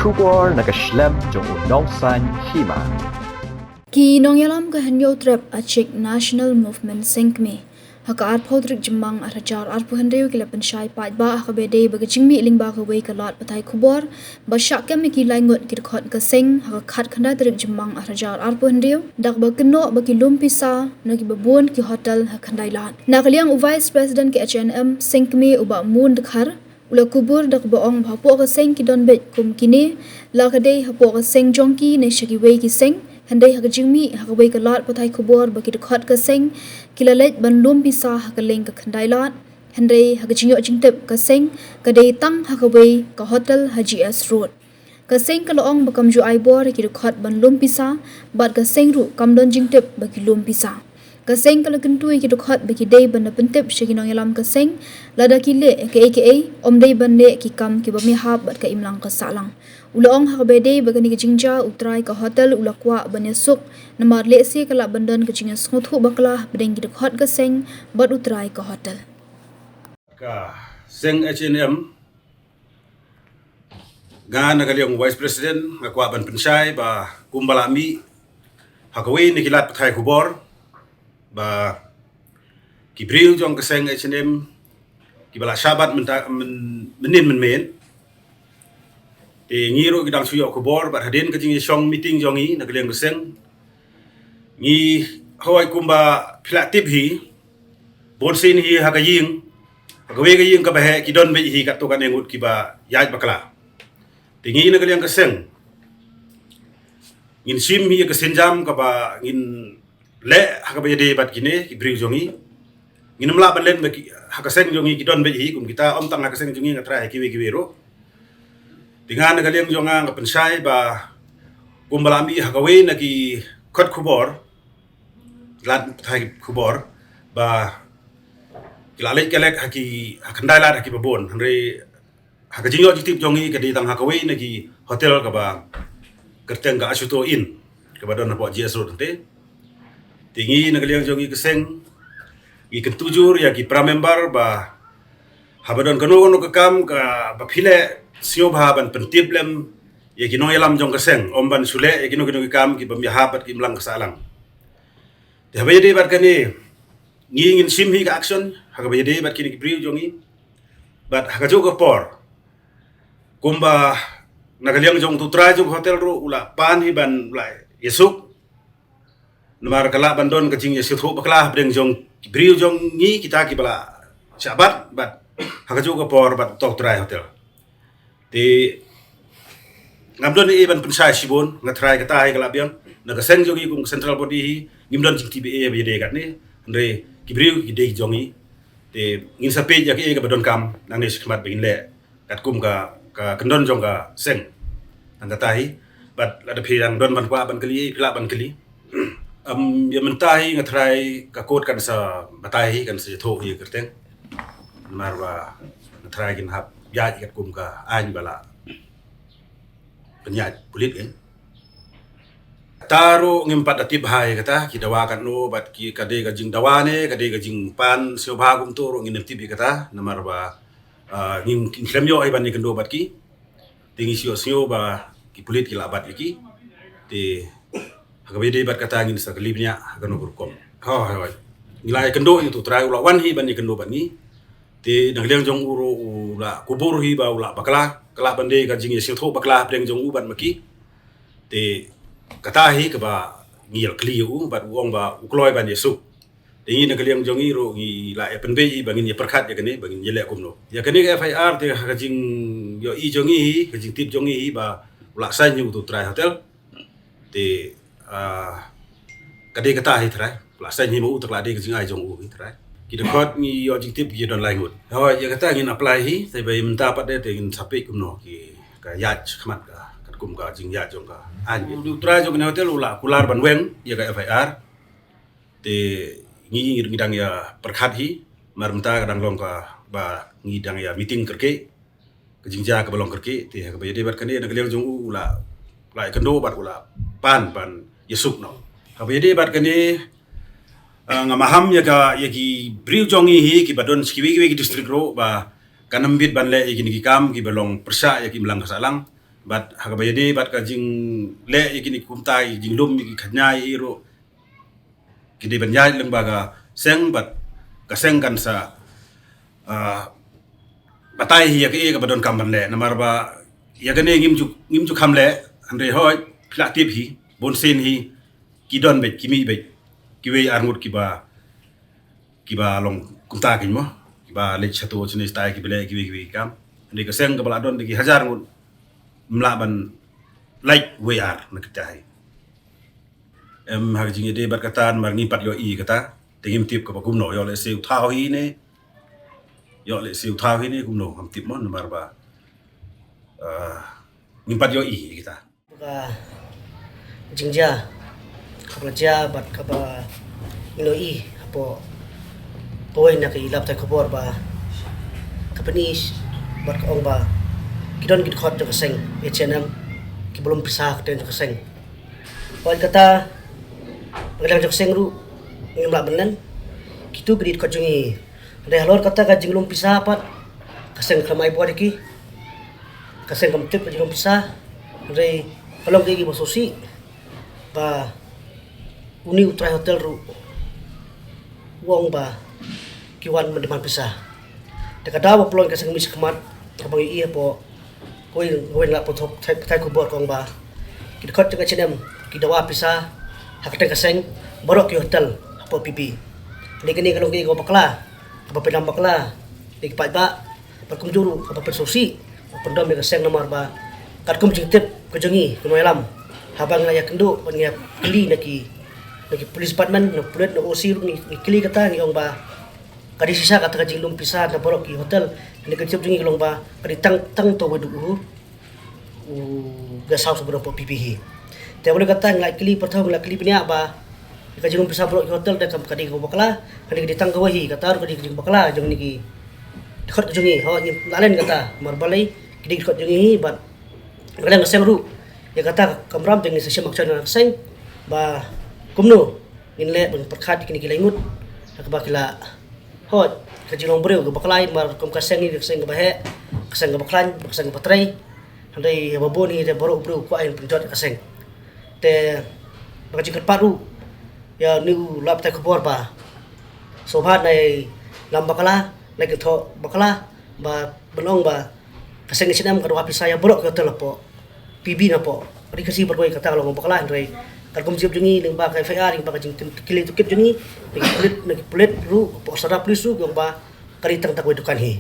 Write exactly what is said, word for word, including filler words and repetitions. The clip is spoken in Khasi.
Khubor na ka shlem jong u nongsan hima. Ki nongïalam ka Hynñiewtrep Achik National Movement Seng Kmie ha ka arphew tarik Jymmang arhajar arphew hynriew ki la pynshai paidbah ha kaba ïadei bad ka jingmih lyngba kawei ka lad pathai khubor ba shah kem ïa ki lai ngut ki dkhot ka seng ha ka khatkhyndai tarik Jymmang arhajar arphew hynriew da kaba kynnoh ba ki lum pisa na kiba bun ki hotel ha Khyndailad. Na ka liang u Vice President ka H A N M Seng Kmie u Bah Moon Dkhar u la kubur da kaba ong ba hapoh ka seng ki don beit kum kine, la ka dei hapoh ka seng jong ki ne sha kiwei ki seng, hynrei ha ka jingmih ha kawei ka lad pathai khubor ba ki dkhot ka seng ki la leit ban lum pisa ha ka lieng ka Khyndailad, hynrei ha ka jingïoh jingtip ka seng ka dei tang ha kawei ka hotel ha G S Road. Ka seng ka la ong ba kam ju ai bor ïa ki dkhot ban lum pisa bad ka seng ruh kam don jingtip ba ki lum pisa. Ka seng ka la kyntu ïa ki dkhot ba ki dei ban da pyntip sha ki nongïalam ka seng lada ki leh kaei kaei, ym dei ban leh ki kam kiba ïahap bad ka imlang ka sahlang. U la ong ha kaba ïadei bad kane ka jingjia u trai ka hotel u la kwah ban ïasuk namar lehse ka lah ban don ka jingïasngewthuh bakla hapdeng ki dkhot ka seng bad u trai ka hotel. Ka seng H A N M, nga na ka liang Vice President nga kwah ban pynshai ba kumba la mih ha kawei na ki lad pathai khubor ba ki briew jong ka seng H A N M kiba la shah bat mynta, myn-, mynnin mynmen. Te ngi ruh ki dang shu ïoh khubor bad hadien ka jingïashong meeting jong ngi na ka liang ka seng, ngi hoi kumba phi la tip hi, bun sien hi ha ka ïing, ha kawei ka ïing kaba heh ki don beit hi katto katne ngut kiba ïaid bakla. Te ngi na ka liang ka seng ngin shim hi ïa ka sienjam kaba ngin leh ha kaba ïadei bad kine ki briew jong ngi. Ngin ym lah ban len ba ki, ha ka seng jong ngi ki don beit hi kum kita, ym tang ha ka seng jong ngi, nga trai ha kiwei kiwei ruh. Te nga na ka liang jong nga nga pynshai ba kumba la mih ha kawei na ki kot khubor, lad pathai khubor, ba ki la leit kylleng ha ki, ha Khyndailad ha kiba bun, hynrei ha ka jingïoh jingtip jong ngi ka dei tang ha kawei na ki hotel kaba kyrteng ka Ashuto Inn kaba don hapoh G S Road te. Te ngi na ka liang jong ngi ka seng ngi kyntu jur ïa ki para member ba haba don kano kano ka kam kaba phi leh, sngewbha ban pyntip lem ïa ki nongïalam jong ka seng, ym ban shu leh ïa kino kino ki kam kiba ïahap bad ki imlang ka sahlang. Te haba ïadei bad kane ngi ngin shim hi ka action ha kaba ïadei bad kine ki briew jong ngi. Bad ha kajuh ka por kumba na ka liang jong utu u trai jong ka hotel ruh u la pan hi ban, u la ïasuk. Namar ka lah ban don ka jingïasngewthuh bakla hapdeng jong ki briew jong ngi kita kiba la shah bat, bad ha kajuh ka por bad utu u trai hotel. Te ngam don ei ban pynshai shibun, nga trai kata hi ka la biang. Na ka seng jong ngi kum ka central body hi ngim don jingtip ei ba ïadei katne, hynrei ki briew ki dei jong ngi. Te ngin sa peit ïa kaei kaba donkam nangne shakhmat ba ngin leh katkum ka, ka kyndon jong ka seng. Tang kata hi, bad lada phi dang don ban kwah ban kylli, phi lah ban kylli. Ym, ïa mynta hi nga trai ka kot kan sa batai hi, kan sa ïathuh hi kyrteng. Namar ba nga trai kin hap ïaid katkum ka aiñ ba la pynïaid pulit kan. Kata ruh ngim pat da tip bha ïa kata, ki dawa katno bad ki, ka dei ka jingdawa ne ka dei ka jingpan sngewbha kumto ruh ngim tip ïa kata, namar ba, ah, ngim, ngim khlem ïoh hi ban ïakynduh bad ki. Te ngi shu ïohsngew ba ki pulit ki la bat ïa ki. Te ha kaba ïadei bad kata ngin sa kylli bniah ha kano ka rukom. Hooid, hooid. Ngi la ïakynduh ïa utu u trai, u la wan hi ban ïakynduh bad ngi. Te na ka liang jong u ruh u la kubur hi ba u la bakla, ka lah ban dei ka jingïasngewthuh bakla hapdeng jong u bad ma ki. Te kata hi kaba ngi ïa kylli ïa u bad u ong ba u kloi ban ïasuk. Te ngi na ka liang jong ngi ruh ngi la ïa pynbeit hi ba ngin ïa pyrkhat ïa kane, ba ngin ïa leh kumno. Ïa kane ka F I R te ha ka jingïohi jong ngi hi, ka jingtip jong ngi hi ba u la sign hi utu u trai hotel. Te, ah, ka dei kata hi trai. U la sign hi ma u, te ka la dei ka jingai jong u hi trai. Ki dkhot ngi ïoh jingtip ki don lai ngut. Hooid, ïa kata ngin apply hi, te ba mynta pat de te ngin sa peit kumno ki, ka ïaid shakhmat ka, katkum ka jingïaid jong ka aiñ. Utu u trai jong kane ka hotel u la kular ban weng ïa ka F I R. Te ngi, ngi, ngi dang ïa pyrkhat hi, namar mynta ka dang long kaba ngi dang ïa meeting kyrkieh, ka jingjia kaba long kyrkieh, te ha kaba ïadei bad kane na ka liang jong u u la, u la ïakynduh bad u la pan ban ïasuk noh. Ha kaba ïadei bad kane, ah, nga maham ïa ka, ïa ki briew jong ngi hi kiba don sha kiwei kiwei ki district ruh ba kan ym bit ban leh ïa kine ki kam kiba long pyrshah ïa ki imlang ka sahlang. Bad ha kaba ïadei bad ka jingleh ïa kine kumta ki jinglum ïa ki khajna ïa i ruh, ki dei ban ïaid lyngba ka seng bad ka seng kan sa, ah, batai hi ïa kaei kaba donkam ban leh. Namar ba ïa kane ngim ju, ngim ju kham leh, hynrei hooid phi la tip hi, bun sien hi ki don beit, ki mih beit kiwei ar ngut kiba, kiba long kumta kein mo, kiba leit shato shane shatai, kiba leh kiwei kiwei ki kam. Hynrei ka seng kaba la don da ki hajar ngut, ym lah ban lait wei ar na kita hi. Em, ha ka jingïadei bad kata, namar ngim pat ïohi kata, te ngim tip kaba kumno, ïoh lehse u thaw hi ne, ïoh lehse u thaw hi ne kumno, ngam tip mo, namar ba, ah, ngim pat ïohi kita. Ka jingjia kaba la jia bad kaba ngi ïohi hapoh kawei na ki lad pathai khubor ba ka pyni bad ka ong ba ki don ki dkhot jong ka seng H N M kiba lum pisa ha ka kyrteng jong ka seng. Hooid, kata, ba ka liang jong ka seng ruh ngim lah ban len. Kitu ki dei dkhot jong ngi. Hynrei halor kata ka jinglum pisa pat, ka seng kam ai bor ïa ki. Ka seng kam tip ka jinglum pisa. Hynrei ka long kaei kaba sngewsih ba une u trai hotel ruh u ong ba ki wan ban demand pisa. Te ka daw ba pynlong ka seng mih shakhmat, kaba ngi ïohi hapoh kawei, kawei na ki lad pathai, pathai khubor ka ong ba ki dkhot jong ka H N M ki dawa pisa ha ka kyrteng ka seng baroh ki hotel hapoh P P. Kane, kane ka long kaei kaba bakla, kaba pynlam bakla ïa ki paidbah. Bad kumjuh ruh kaba pynsngewsih, ba pyndom ïa ka seng, namar ba katkum jingtip ka jong ngi, ka nongïalam, haba ngi la ïakynduh bad ngi ïakylli na ki, na ki police department, na pulit, na O C ruh ngi, ngi kylli kata, ngi ong ba ka dei shisha kata ka jinglum pisa na baroh ki hotel. Kane ka jingtip jong ngi ka long ba ka dei tang, tang uta uba duk u, u guest house uba don hapoh P P hi. Te balei kata ngi la kylli pyrthei, ngi la kylli bniah ba ka jinglum pisa baroh ki hotel te kam, ka dei kaba bakla, ka dei, ka dei tang kawei hi, kata ruh ka dei ka jingbakla jong kine ki dkhot ka jong ngi. Hooid, ngim lah len kata, namar balei, ki dei ki dkhot jong ngi hi bad ka liang ka seng ruh, ïa kata ka kamram te ngin sa shim action na ka seng ba kumno ngin leh ban pyrkhat ïa kine ki lai ngut ha kaba ki la, hooid, ka jinglong briew kaba bakla, namar kum ka seng hi ka seng kaba heh, ka seng kaba khlaiñ, ka seng kaba trei. Hynrei haba bun hi te baroh u briew u kwah ban pynjot ïa ka seng. Te ba ka jingkyrpad ruh ïa une u lad pathai khubor ba sngewbha nai lam bakla, nai kynthoh bakla, ba ban ong ba ka seng H N M ka dawa pisa ïa baroh ki hotel hapoh P P na hapoh Ri Khasi baroh kawei, kata ka long bakla. Hynrei katkum jingtip jong ngi lyngba ka F I R, lyngba ka jingkylli tohkit jong ngi na ki pulit, na ki pulit ruh, hapoh Sadar Police ruh ki ong ba ka dei tang uta uwei dukan hi.